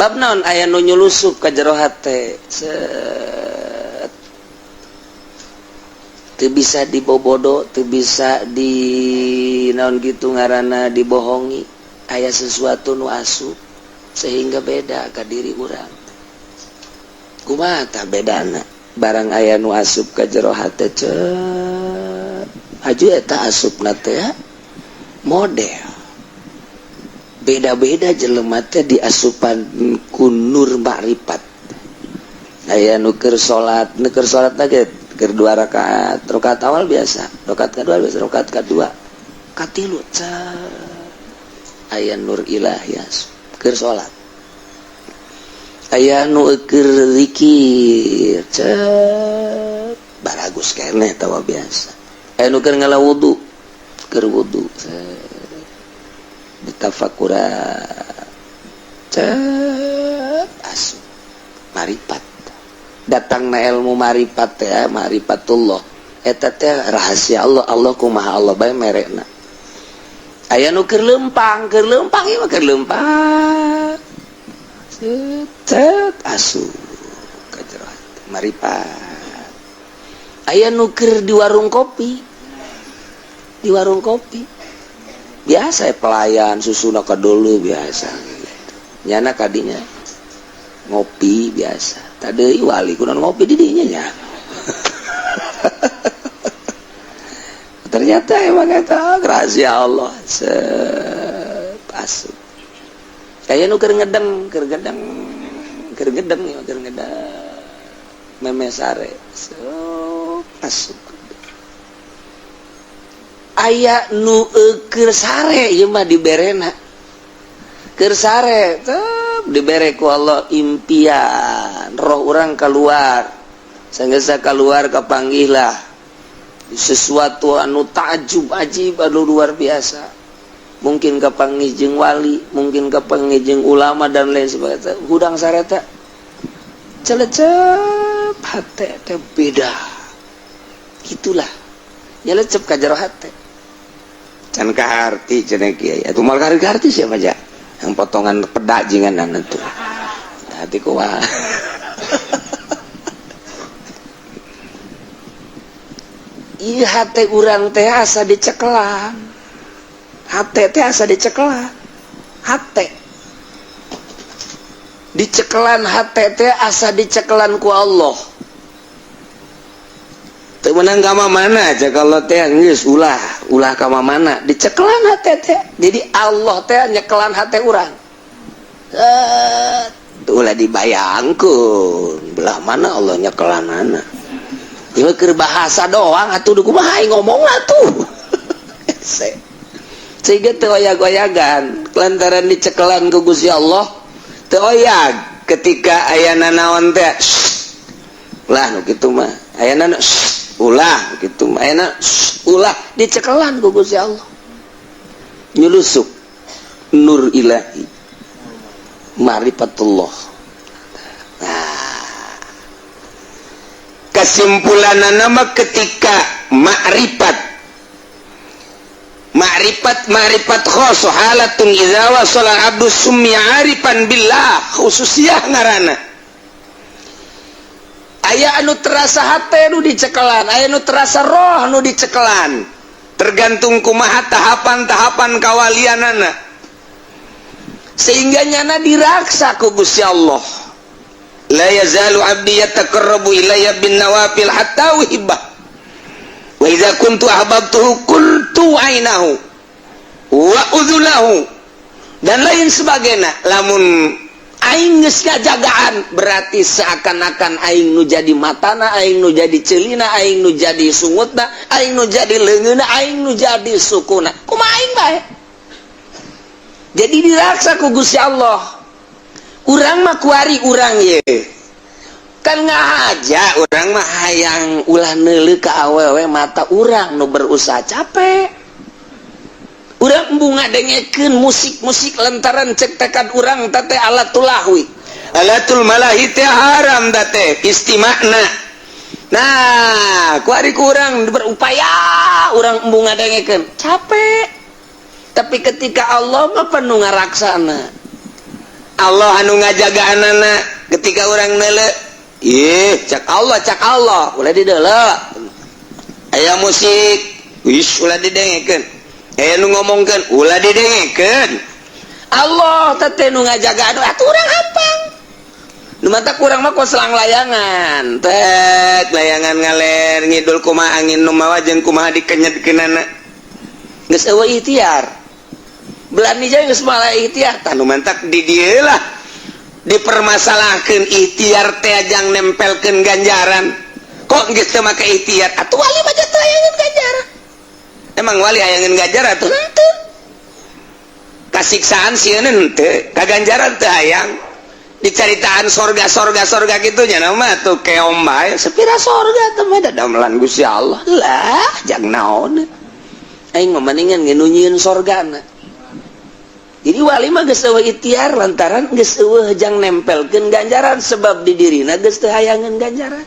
Sabab naon? Aya nu nyulusup ka jero hate. Set. Teu bisa dibobodo, teu bisa di naon gitu ngaranna, dibohongi. Aya sesuatu nu asup sehingga beda ka diri urang. Kumaha tah bedana? Barang aya nu asup ka jero hate, cet, aju eta asupna teh model beda-beda. Jelema teh diasupan ku nur makrifat. Aya nu keur salat, nu keur salat ge keur dua rakaat, rakaat awal biasa, rakaat kedua biasa, rakaat kedua, katilu, cet, aya nur ilahi asup keur salat. Aya nu keur zikir, cet, baragus keneh tawa biasa. Aya nu keur ngala wudu, keur wudu, ditafakura, cet, asup maripat. Datang na ilmu maripat ya, marifatullah eta teh rahasia Allah. Allah kumaha, Allah bae merekna. Aya nu keur lempang, keur lempang ieu mah, keur lempang, cet, asup ka jero maripat. Aya nu keur di warung kopi, di warung kopi biasa ya, pelayan susuna ka dulu biasa gitu. Nyana kadinya ngopi biasa. Tadi wali kunaon ngopi di dinya nya? Ternyata emang eta rahasia Allah. Set, asup. Kayak nu keur ngedeng, keur ngedeng, keur ngedeng ya, keur ngedeng meme sare, set, asup. Aya nu keur sare ieu mah diberena, keur sare tep dibere ku Allah impian, roh urang keluar. Sanggeus keluar, kapanggihlah sesuatu anu takjub, ajib, anu luar biasa. Mungkin kapanggih jeung wali, mungkin kapanggih jeung ulama, dan lain sebagainya. Hudang sare teh celecep hate teh beda gitulah, nyelecep ka jero hate. Can kaharti cenah kiai atuh, moal kaharti siapa aja yang potongan pedak jingan itu hati kumaha. Iya, hate urang teh asa dicekelan, hate teh asa dicekelan, hate dicekelan, hate teh asa dicekelan ku Allah. Teu meunang ka mana aja kalau teh geus ulah ulah ka mana, dicekelan hate teh. Jadi Allah teh nyekelan hate urang. Eh, ulah dibayangkeun belah mana Allah nyekelanana. Ieu keur bahasa doang atuh, kumaha ngomong atuh. Sehingga teu oyag-oyagan lantaran dicekelan ku Gusti Allah. Teu oyag ketika aya nanaon teh, ulah nu kitu mah, aya nana ulah kitu mah, aya ulah, dicekelan ku Gusti Allah. Nyulusuk nur ilahi, marifatullah. Nah, kesimpulan nama ketika makrifat, makrifat, makrifat khos, halatun idza wasala abdu summiya arifan billah, khususiyah ngaranna. Aya anu terasa hate nu dicekelan, aya nu terasa roh nu dicekelan. Tergantung kumaha tahapan-tahapan kawalianana, sehingga nyana diraksa ku Gusti Allah. La yazalu abdi yataqarrabu ilayya bin nawafil hatta uhibbah, wa idza kuntu ahbabtuhu kuntu ainahu wa udzunahu, dan lain sebagainya. Lamun aing geus ngajagaan, berarti seakan-akan aing nu jadi matana, aing nu jadi celina, aing nu jadi sungutna, aing nu jadi leungeunna, aing nu jadi sukuna. Kumaha aing bae. Jadi diraksa ku Gusti Allah. Urang mah kuari urang ye kan ngahaja, urang mah hayang ulah neuleuh ka awewe, mata urang nu berusaha capek. Urang embung ngadengekeun musik-musik lantaran cek tekad urang teh alatul lahwi. Alatul malahi teh haram teh istimakna. Nah, kuari kurang berupaya, urang embung ngadengekeun capek. Tapi ketika Allah mah penuh ngaraksana. Allah anu ngajaga anak ketika orang nele. Ih, cak Allah, cak Allah, ulah dideuleu. Aya musik, wis, ulah didengekeun. Aya nu ngomongkeun, ulah didengekeun. Allah teh nu ngajaga. Aduh, atuh urang hampang. Nu matak kurang mah kos selang layangan tek layangan ngaler ngidul, kumaha angin nu mawa jeung kumaha dikenyetkeunana, geus euweuh ikhtiar. Belani jeung geus malah ikhtiar. Tah, nu mantak di dieu lah dipermasalahkeun ikhtiar teh jang nempelkeun ganjaran. Kok geus teu make ikhtiar? Atuh wali mah teu hayangeun ganjaran. Emang wali hayangeun ganjaran? Atuh henteu. Kasiksaan sieun henteu, kaganjaran teu hayang. Dicaritaan sorga, sorga, sorga gitu nya, nama tuh keom bae. Sepira sorga teh mah damelan Gusti Allah lah, jang naon aing mah, mendingan nu nyieun sorgana. Jadi wali mah geus euweuh ikhtiar lantaran geus euweuh jang nempelkeun ganjaran, sebab di dirina geus teu hayangeun ganjaran,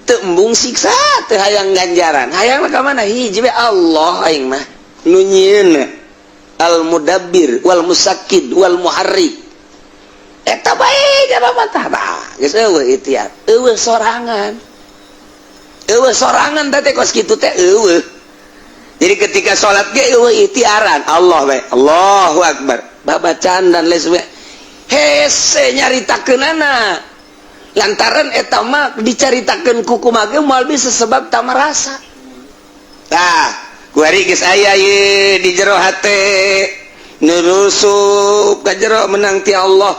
teu embung siksa, teu hayang ganjaran. Hayang ka mana? Hiji we, Allah. Aing mah nu nyieun, al mudabbir wal musakkid wal muharrik, eta bae jaba mah. Tah, geus euweuh ikhtiar, euweuh sorangan, euweuh sorangan teh, kos kitu teh euweuh. Jadi ketika sholat ge euweuh ikhtiaran, Allah we, Allahu akbar, babacaan dan lain sebagainya. Hese nyaritakeunana lantaran eta mah dicaritakeun ku kumaha ge moal bisa, sebab tak merasa. Tah, kuari geus aya ye di jero hate, nurusup ka jero, menang ti Allah.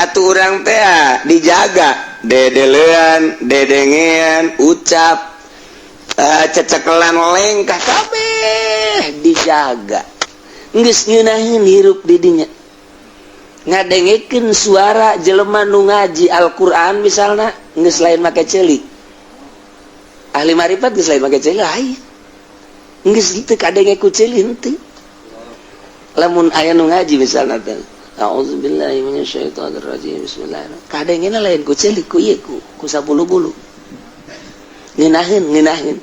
Atuh urang teh dijaga dedelean, dedengean, ucap, cecekelan, lengkah, kabeh dijaga. Geus ngeunaheun hirup di dinya, ngadengekeun suara jelema nu ngaji Al-Qur'an misalna, geus lain make ceuli. Ahli marifat geus lain make ceuli, lain, geus teu kadenge ku ceuli henteu. Lamun aya nu ngaji misalna teh, "A'udzubillahi minasyaitonirrajim, bismillahirrahmanirrahim," kadengena lain ku ceuli, ku ieu, ku sapuluh bulu. Ngeunaheun, ngeunaheun.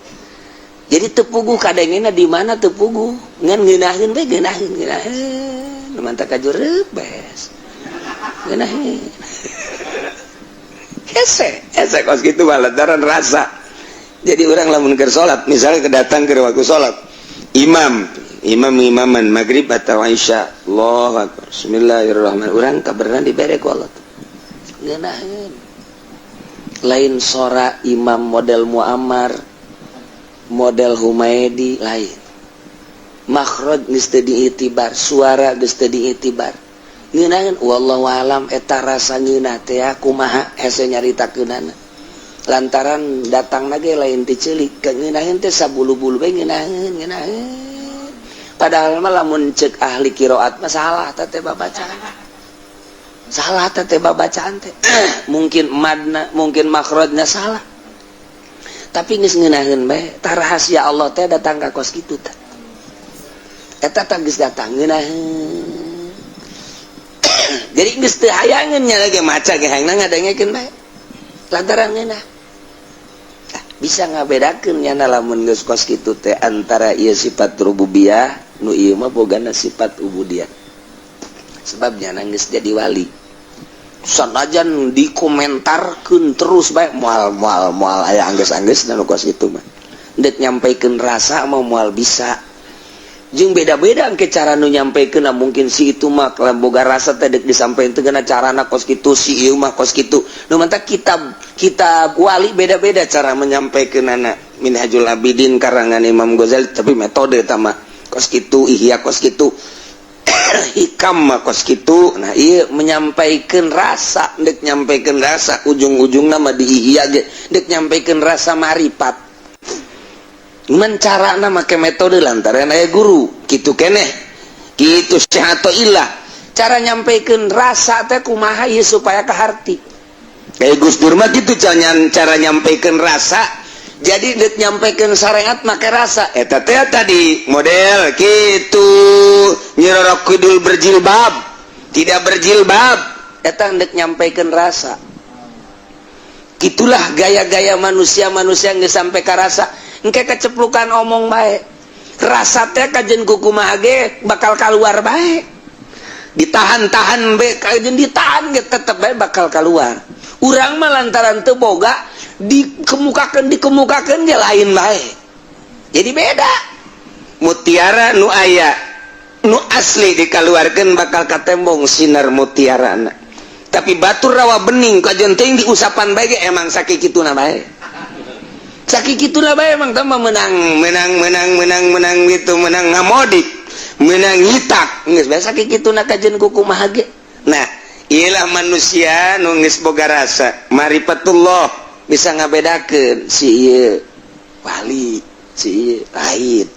Jadi teu puguh kadengena di mana, teu puguh, ngan ngeunaheun we, ngeunaheun, ngeunaheun. Mantap kajureup beres, ngeunaheun. Hese, hese kos kitu lantaran rasa. Jadi orang lamun keur salat misalnya, kedatang ke waktu salat, imam imam imaman maghrib atau isya, Allahu akbar, bismillahirrahmanirrahim, urang kabarna dibere ku Allah, ngeunaheun. Lain sora imam model Muammar, model Humaidi, lain. Makhraj geus teu diitibar, suara geus teu diitibar, ngeunaheun. Wallahu alam eta rasa ngeunah teh kumaha, hese nyaritakeunana lantaran datang ge lain ti ceuli. Ngeunaheun teh sabulu-bulu we, ngeunaheun, ngeunaheun. Padahal mah lamun cek ahli qiraat mah salah teh babacaan, salah teh babacaan teh, mungkin madna, mungkin makhrajna salah, tapi geus ngeunaheun bae. Tah, rahasia Allah teh datang ka kos kitu teh. Eta tah geus datang, ngeunaheun. Jadi geus teu hayangeun nya lagi, maca ge hayangna ngadengekeun bae lantaran ngeunah. Bisa ngabedakeun nyana lamun geus kos kitu teh antara ieu sifat rububiyah, nu ieu mah bogana sifat ubudiyah, sebabnya geus jadi wali. Sanajan dikomentarkeun terus bae, moal moal moal aya anggeus-anggeus. Nu kos kitu mah dek nyampaikeun rasa mah moal bisa, jeung beda-beda ke cara nu nyampaikeun. Mungkin si itu mah boga rasa teh dek disampaikan teh carana kos kitu, si ieu mah kos kitu. Nu mantak kitab kitab wali beda-beda cara menyampaikan anak. Minhajul Abidin karangan Imam Ghazali, tapi metode tama kos kitu, Ihya kos kitu, Hikam mah kos kitu. Nah, iya menyampaikan rasa, dek nyampaikan rasa ujung-ujung nama di Ihya ge dek nyampaikan rasa marifat, mencara nama ke metode lantaran aya guru gitu keneh gitu. Syekh ilah cara nyampaikan rasa teh kumaha ieu supaya kaharti. Kayak Gus Dur mah gitu cara nyampaikan rasa. Jadi dek nyampaikan syariat make rasa eta teh tadi model gitu. Nyi Roro Kidul berjilbab, tidak berjilbab, eta dek nyampaikan rasa. Gitulah gaya-gaya manusia-manusia yang sampai ka rasa, engke keceplukan omong bae. Rasa teh kajen kumaha ge bakal keluar bae. Ditahan-tahan be, kajeun ditahan ge tetep bae bakal keluar. Urang mah lantaran teu boga, dikemukakeun dikemukakeun ge lain bae. Jadi beda. Mutiara nu aya nu asli dikeluarkan, bakal katembong sinar mutiara. Tapi batu rawa bening kajeun teuing diusapan bae ge emang sakituna bae, sakituna bae. Emang tambah menang, menang, menang, menang, menang gitu, menang ngamodik, menang nyitak, geus biasa kituna kajeun kumaha ge. Nah, iyalah, manusia nu geus boga rasa marifatullah bisa ngabedakeun si ieu wali, si ieu lain.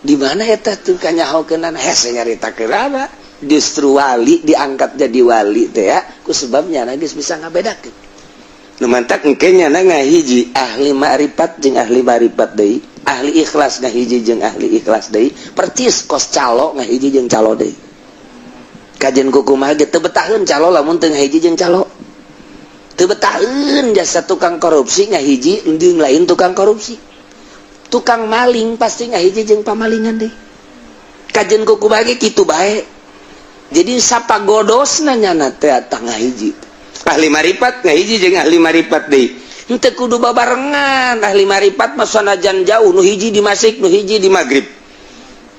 Di mana eta tuh kanyahokeunana? Hese nyaritakeun. Justru wali diangkat jadi wali teh ya ku sebabnya geus bisa ngabedakeun. Nu mantak engke nyana ngahiji ahli ma'rifat jeung ahli ma'rifat deui, ahli ikhlas ngahiji jeung ahli ikhlas deui, percis kos calo ngahiji jeung calo deui. Kajeun kumaha ge teu betaheun calo lamun teu ngahiji jeung calo. Teu betaheun jasa tukang korupsi ngahiji jeung lain tukang korupsi. Tukang maling pasti ngahiji jeung pamalingan deui. Kajeun kumaha ge kitu bae. Jadi sapa godosna nyana teh ngahiji. Ahli marifat ngahiji jeung ahli marifat deui. Henteu kudu babarengan. Ahli marifat mah sanajan jauh, nu hiji di Masyrik, nu hiji di Maghrib,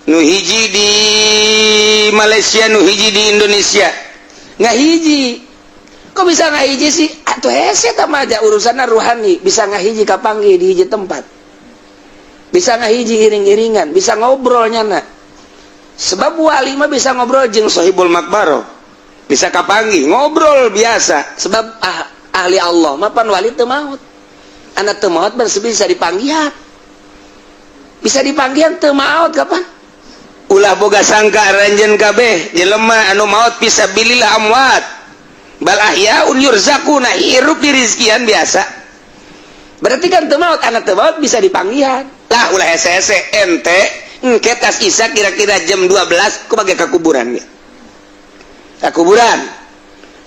nu hiji di Malaysia, nu hiji di Indonesia. Ngahiji. Kok bisa ngahiji sih? Atuh hese tah mah aja urusanna ruhani. Bisa ngahiji, kapanggih di hiji tempat, bisa ngahiji iring-iringan, bisa ngobrol nyana. Sebab wali mah bisa ngobrol jeung sohibul makbaro, bisa kapanggih, ngobrol biasa. Sebab ahli Allah mah pan wali teu maut. Anak teu maut bisa dipanggihan, bisa dipanggihan, teu maut kapan. Ulah boga sangka aranjeun kabeh jelema anu maut fisabilillah amwat, bal ahyaun yurzaquna, hirup dirizkian biasa. Berarti kan teu maut, anak teu maut bisa dipanggihan. Lah, ulah hese-hese ente. Engke tas Isya kira-kira jam 12 ku bage ka kuburan ge, ka kuburan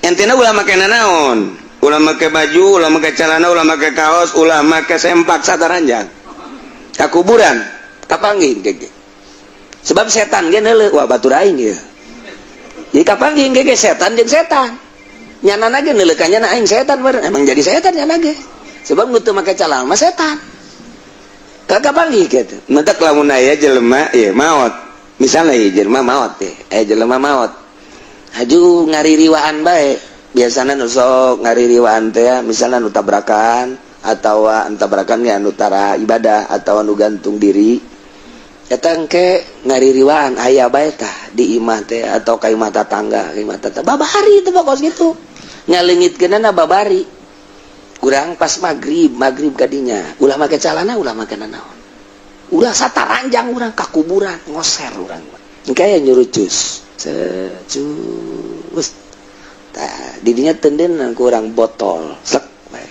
ente ulah make naon, ulah make baju, ulah make celana, ulah make kaos, ulah make sempak, sataranjang ka kuburan, kapanggih gege. Sebab setan ge neuleuh, wah, batur aing ieu. Jadi kapanggih gege setan jeung setan. Nyana ge neuleuh ka nyana, aing setan meureun. Emang jadi setan nyana ge. Sebab nu teu make celana mah setan. Kagak kapanggih gitu. Mentak lamun aya jelema ieu maot, misalnya ieu jelema maot teh, aya jelema maot haju ngaririwaan bae. Biasanya nu sok ngaririwaan teh ya, misalnya nu tabrakan atau tabrakan ya, nu tara ibadah atau nu gantung diri, eta engke ngaririwaan aya bae tah di imah teh atau ka imah tatangga, ka imah tetangga. Babari teh pokos gitu ngalengitkeunana babari. Kurang pas maghrib, maghrib kadinya ulah make calana, ulah make nanaon, ulah sataranjang. Urang ka kuburan ngoser, urang engke aya nyurucus secus. Tah, didinya tenden kurang botol slek bae.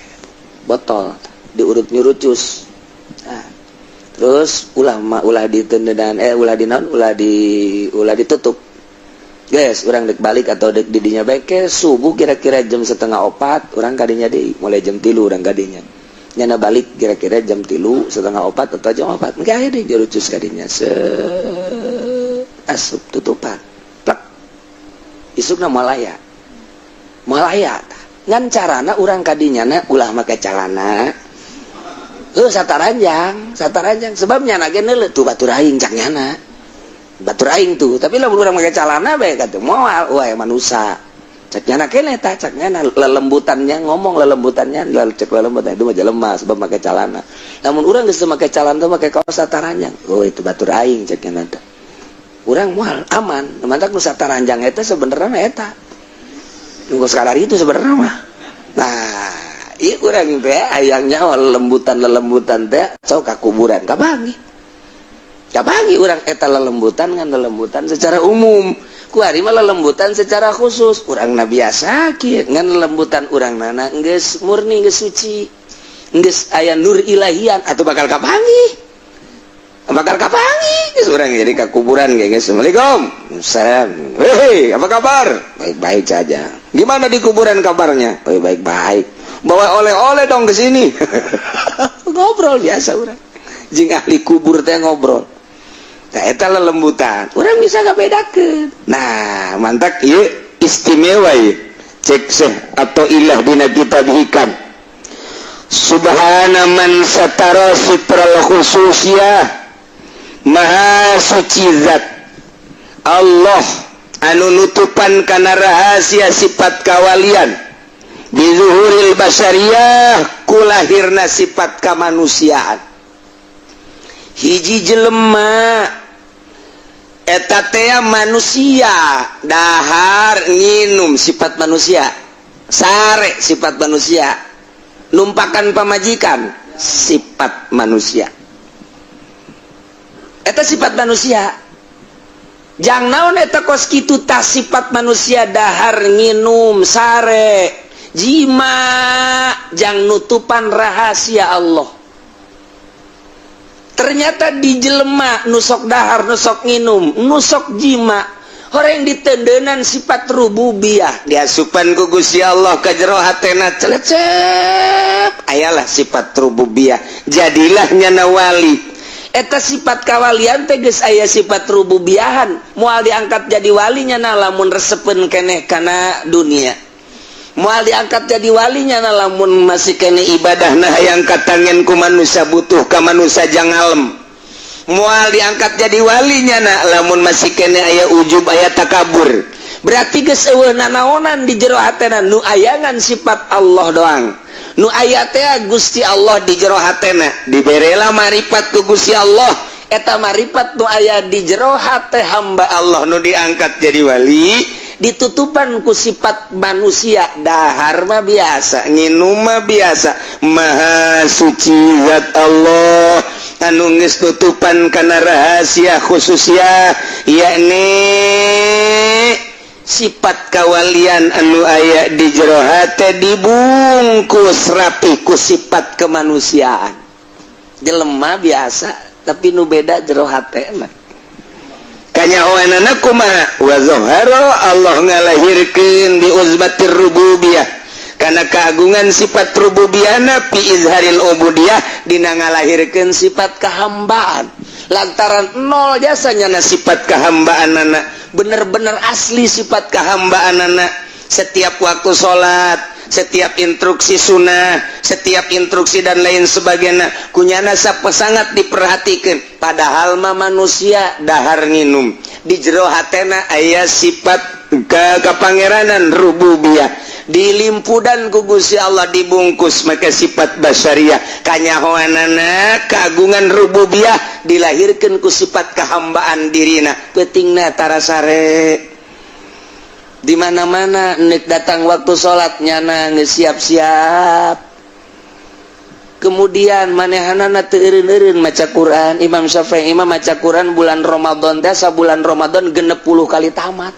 Botol diurut nyurucus. Nah, terus ulah ulah ditendenan, ulah di naon, ulah ditutup. Guys, urang dek balik atau dek didinya bae ke subuh kira-kira jam 3.30 urang kadinya deui. Mulai jam 3 urang kadinya, nyana balik kira-kira jam 3, 3.30 atau jam 4. Engke aya deui nyurucus kadinya, se asup tutupan plek. Isukna moal aya, moal aya. Ngan carana urang kadinya na ulah make calana. Heuh, sataranjang, sataranjang. Sebab nyana ge neuleuh, tuh batur aing, cak nyana. Batur aing tuh, tapi lamun urang make calana bae katuh moal, wah, manusa. Cak nyana kene tah, cak nyana lelembutannya ngomong, lelembutannya cek lelembutan itu mah jelema sebab make calana. Lamun urang geus teu make calana, teu make kaos, sataranjang. Oh, itu batur aing, cak nyana teh. Urang moal aman. Mantak nu sataranjang eta sebenarnya eta. Nunggu sekadar itu sebenarnya mah. Nah, iya, urang teh hayangnya lelembutan, lelembutan teh sok ka kuburan kapanggih. Kapanggih urang eta lelembutan. Ngan lelembutan secara umum. Ku ari mah lelembutan secara khusus. Urang na biasa kieu, ngan lelembutan urang nana geus murni, geus suci. Geus aya nur ilahian atau bakal kapanggih. Bakal kapanggih geus urang jadi ka kuburan ge, geus, "Assalamualaikum." "Salam." "Hei, apa kabar?" "Baik-baik saja." "Gimana di kuburan kabarnya?" "Oh, baik-baik." "Bawa oleh-oleh dong ke sini." Ngobrol biasa urang. Jeung ahli kubur teh ngobrol. Tah, eta lelembutan urang bisa ngabedakeun. Nah, mantak ieu istimewa ieu. Cek Syekh Athoillah dina kitab Hikam, "Subhana man satara sitral khususiyah." Maha suci zat Allah anu nutupan kana rahasia sifat kawalian, bizuhuril basyariyah, kulahirna sifat kemanusiaan. Hiji jelema eta tea manusia, dahar nginum sifat manusia, sare sifat manusia, numpakan pamajikan sifat manusia, eta sifat manusia. Jang naon eta kos kitu? Tah, sifat manusia, dahar nginum, sare, jima, jang nutupan rahasia Allah. Ternyata di jelema nusok dahar, nusok nginum, nusok jima, orang ditendenan sifat rububiyah, diasupan ku Gusti Allah ka jero hatena, celecep, ayalah sifat rububiyah, jadilah nyana wali. Eta sifat kawalian teh geus aya sifat rububiyahan. Moal diangkat jadi walinya na lamun resepeun keneh kana dunia. Moal diangkat jadi walinya na lamun masih kene ibadah nah yang katangen ku manusia, butuh ka manusia jang ngalem. Moal diangkat jadi walinya na lamun masih kene aya ujub, aya takabur. Berarti geus eueuh nanaonan di jero hatena, nu ayangan sifat Allah doang. Nu aya teh Gusti Allah di jero hatena. Diberela marifat ku Gusti Allah. Eta marifat nu aya di jero hate hamba Allah nu diangkat jadi wali, ditutupan ku sifat manusia, dahar mah biasa, nginum mah biasa. Maha suci zat Allah anu geus tutupan kana rahasia khususnya, yakni sifat kawalian anu aya di jero hate, dibungkus rapi ku sifat kemanusiaan. Jelema biasa, tapi nu beda jero hate mah. Kanyahoanana kumaha? Wa zahara, Allah ngalahirkeun, bi uzmatir rububiyah, karena keagungan sifat rububiyahna, fi izharil ubudiyah, dina ngalahirkeun sifat kehambaan. Lantaran nol jasanya na sifat kehambaan anak, bener-bener asli sifat kehambaan anak. Setiap waktu sholat, setiap instruksi sunnah, setiap instruksi dan lain sebagainya, kunyana sangat diperhatikan. Padahal mah manusia, dahar nginum. Di jero hatena aya sifat ke kepangeranan rububiyah, dilimpudan ku Gusti Allah, dibungkus maka sifat basyariah. Kanyahoanana keagungan rububiyah dilahirkan ku sifat kehambaan dirina. Peutingna tara sare. Di mana-mana nek datang waktu salat, nyana geus siap-siap. Kemudian manehanana teu eureun-eureun maca Quran. Imam Syafi'i imam maca Quran bulan Ramadan teh sabulan Ramadan 60 kali tamat.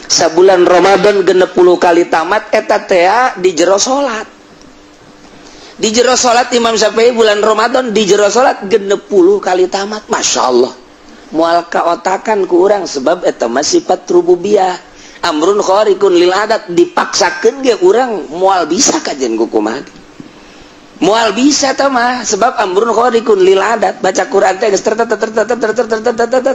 Sabulan Ramadan 60 kali tamat. Eta teh di jero salat, di jero salat. Imam Syafi'i bulan Ramadan di jero salat 60 kali tamat. Masya Allah, moal kaotakan ku urang, sebab eta mah sifat rububiyah, amrun khariqun lil adat. Dipaksakeun ge urang moal bisa. Kajen ku kumaha moal bisa tah mah, sebab amrun khariqun lil adat. Baca Quran teh geus ter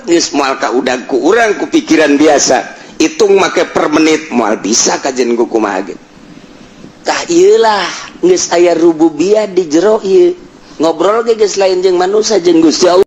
geus moal kaudag ku urang ku pikiran biasa. Hitung make per menit moal bisa. Kajen ku kumaha ge. Tah, ieu lah geus aya rububiyah di jero ieu. Ngobrol ge geus lain jeung manusia, jeung Gusti Allah.